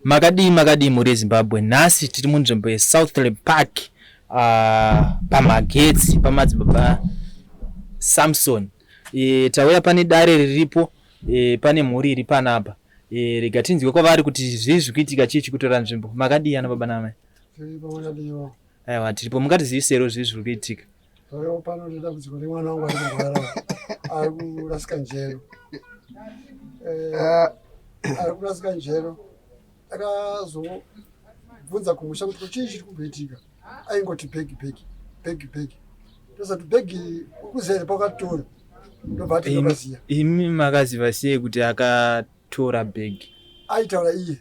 Makadii makadii mhuri yeZimbabwe, nhasi tiri munzvimbo yeSouthlea Park pamagetsi pamadzibaba Samson. E, tauya pane dare riripo e, pane mhuri iri panapa e, rega tinzwe kwavari kuti zvii zviri kuitika, chii chikutora nzvimbo. Makadii ana baba naamai? Tiripo, makadiwa? Aiwa, tiripo. Mungatizivisewo zvii zviri kuitika? Taripo pano nedambudziko remwana wangu ari kurwara, ari kurasika njero. Ari kurasika njero. Takazobvunza kumusha kuti chii chiri kumboitika, aingoti bhegi, bhegi, bhegi, bhegi. Tozati bhegi ukuziva here pakatora? Ndobva ati ndakaziya. Imi makaziva sei kuti akatora bhegi? Aitaura iye,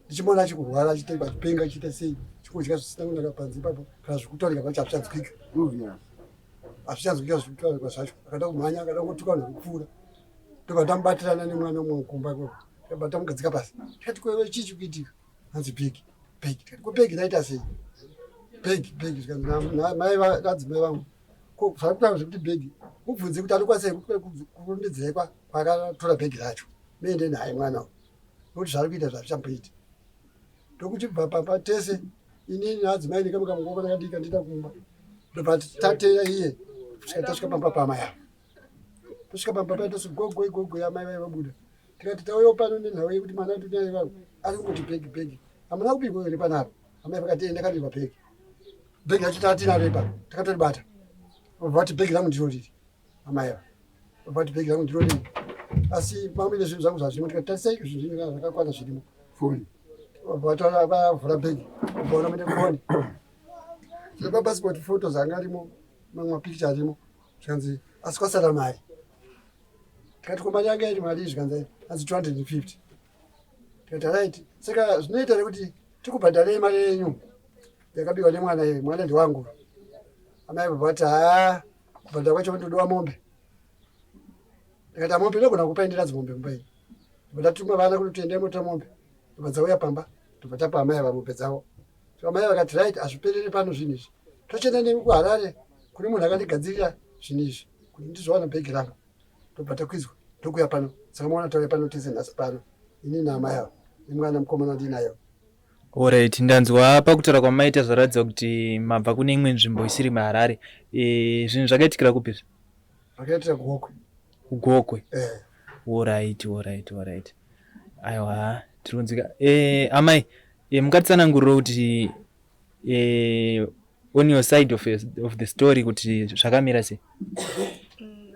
ndichimuona achikurwara, achitemba, achipenga, achiita sei, chikudya zvisina kunaka panze ipapo, kana zvekutaurika pacho hazvichanzwika, hazvichanzwika zvekutaurika zvacho. Akada kumhanya, akada kungotuka vanhu kupfuura. Ndobva tamubatirana nemwana umwe mukumba ikoko, ndobva tamugadzika pasi. Tikati, "Kwewe, chii chikuitika?" Hanzi, "Bhegi, bhegi." Tikati, "Ko bhegi raita sei?" "Bhegi, bhegi." Zvikanzi namai, nadzimai vangu, "Ko zvari kutaura zvekuti bhegi, mubvunze kuti anokwanisa here kurondedzera kwaakatora bhegi racho. Muende naye mwana uyu, nokuti zvaari kuita zvazvichamboiti." Ndokuti bva pamba tese, inini naadzimai nekamwe kamukoma nakadika, ndida kumba. Ndobva tateera iye kusvika tasvika pamba paamai avo. Tosvika pamba paya, tosi gogoi gogoi, amai vai vabuda. Tikati, "Tauyawo pano nenhau yekuti mwana wedu vangu ari kungoti bhegi, bhegi. Hamuna kubikwa here panapa?" Amai vakati, "Ndakabikwa bhegi. Bhegi racho tatinaro ipapo, takatoribata." Vati, "Bhegi rangu ndiro riri." Amai ava vati, "Bhegi rangu ndiro riri, asi mamwe nezvinhu zvangu zvazvirimo." Tikati, "Tarisai zvinhu zvinhu zvakakwana zvirimo." Foni. Vatora, vavhura bhegi, vaona mune foni nemapassport photos anga arimo, mamwe mapikicha arimo. Zvikanzi, "Asi kwasara mari." Tikati, "Ko mari yanga iri mari?" Zvikanzi, "Hanzi 250." Tikati, "Right, saka zvinoita nekuti tikubhadharei mari yenyu yakabiwa nemwana iye, mwana ndewangu." Amai vabva vati, "Haa, kubhadhara kwacho ndodiwa mombe." Ndikati, "Mombe inogona kupa indiradzo mombe mumba iyi." Ndobva ndatuma vana kuti tiendei motora mombe. Ndobva dzauya pamba, ndobva tapa amai ava mombe dzavo. So amai vakati, "Right, hazvipereri pano zvinhu izvi, tochienda nemi kuHarare kune munhu akandigadzirira zvinhu izvi kuti ndizowana bhegi rangu." Ndobva takwidzwa, ndokuya pano. Saka maona tauya pano tese nhasi pano, ini naamai ava nemwana mukomana wandinayo. Alright, ndanzwa pakutaura kwamaita zvaratidza kuti mabva kune imwe nzvimbo isiri muHarare. E, zvinhu zvakaitikira kupi izvi? Zvakaitira kuGokwe. KuGokwe? Eh. Alright. Aiwa, tiri kunzwika. E, amai, e, mungatitsanangurire kuti on your side of the story kuti zvakamira sei?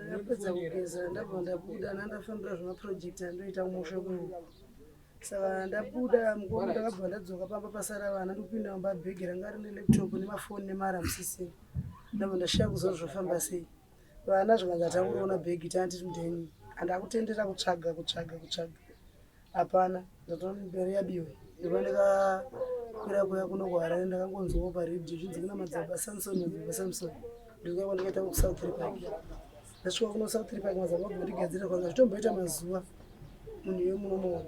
Ndakapedza kugeza, ndabva ndabuda, ndandafambira zvemaproject andoita kumusha kuno. Saka ndabuda mukoko, ndakabva ndadzoka pamba, pasara vana. Ndikupinda mumba, bhegi ranga rine laptop nemafoni nemari hamusisina. Ndabva ndashaya kuziva kuti zvofamba sei. Vana zvikanzi, "Hatakuroona bhegi, tanga tiri mudheni." Handakutendera kutsvaga, kutsvaga, kutsvaga, hapana. Ndatomberi yabiwe. Ndobva ndikakwira kuya kuno kuHarare. Ndakangonzwawo paredhiyo zvinzi kuna Madzibaba Samson, Madzibaba Samson. Ndikuya kwandikaita kuSouthlea Park. Ndasvika kuno Southlea Park, madzibaba abva ndigadzira. Kwanga zvitomboita mazuva munhu iye munomuona.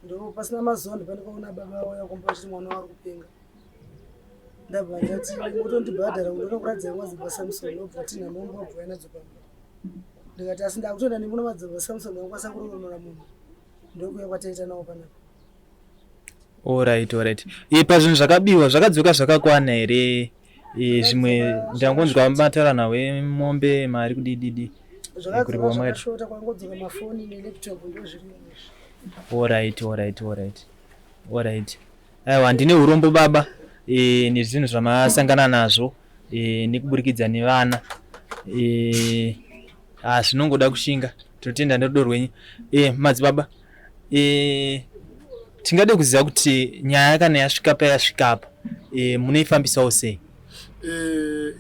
Ndo pasina mazuva ndobva ndikaona baba vauya kumba vachiti mwana wari kupenga. Ndabva ndati, "Motondibhadhara, ndoda kuratidza Madzibaba Samson." Ndobva tina mombe, wabva nadzo pamba. Ndikati, "Asi ndakutoenda nemuna Madzibaba Samson, vakwanisa kuroronora munhu." Ndokuya kwataita nawo panapa. Alright. E, pazvinhu zvakabiwa zvakadzoka zvakakwana here? E, zvimwe ndangonzwa mataura nawo emombe, mari, kudididi. Zvakadzoka Kuripa kwamakaita. zvakashota, kwangodzoka mafoni nelaptop, ndo zvirimo izvi. Alright. Aiwa, ndine urombo baba nezvinhu zvamasangana nazvo nekuburikidza nevana. Zvinongoda kushinga. Tinotenda nerudo rwenyu. Madzibaba, tingade kuziva kuti nyaya kana yasvika payasvika apa, munoifambisawo sei?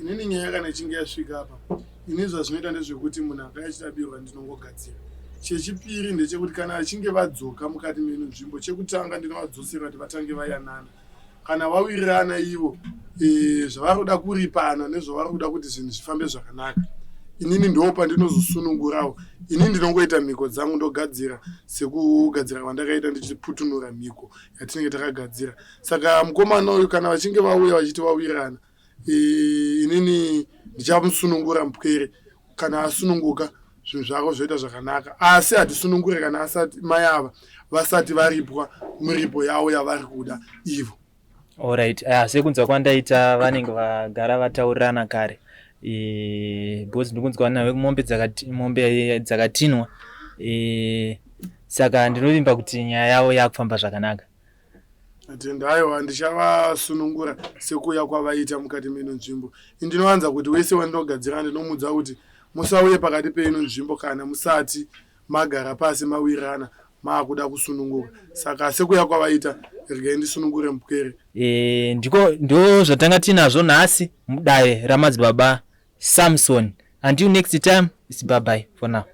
Inini nyaya kana ichinge yasvika apa, ini zvazvinoita ndezvekuti munhu akanga achitabirwa ndinongogadzira. Chechipiri ndechekuti kana vachinge vadzoka mukati meno nzvimbo, chekutanga ndinovadzosera kuti vatange vayanana. Kana vawirirana ivo zvavari kuda kuripana nezvavari kuda kuti zvinhu zvifambe zvakanaka, inini ndo pandinozosunungurawo. Inini ndinongoita mhiko dzangu, ndogadzira sekugadzira kwandakaita, ndichiputunura mhiko yatinenge takagadzira. Saka mukomana uyu, kana vachinge vauya vachiti vawirirana, inini ndichamusunungura mupwere. Kana asununguka, zvinhu zvako zvoita zvakanaka, asi hatisunungure kana asati mai ava. vasati varipwa muripo yavo yavari kuda ivo. Alright, ah, sekunzwa kwandaita vanenge vagara vataurirana kare e, because ndikunzwa nawe mombe dzakati, mombe dzakatinwa e, saka ndinovimba kuti nyaya yavo yakufamba zvakanaka. Atenda, aiwa ndichavasunungura sekuuya kwavaita mukati meino nzvimbo. Indinowanza kuti wese wandinogadzira ndinomuudza kuti musauye pakati peino nzvimbo kana musati magara pasi mawirirana maakuda kusununguka. Saka sekuuya kwavaita regai ndisunungure mupwere. E, ndiko ndo zvatanga tinazvo nhasi mudare ramadzibaba Samson. Until next time, it's bye bye for now.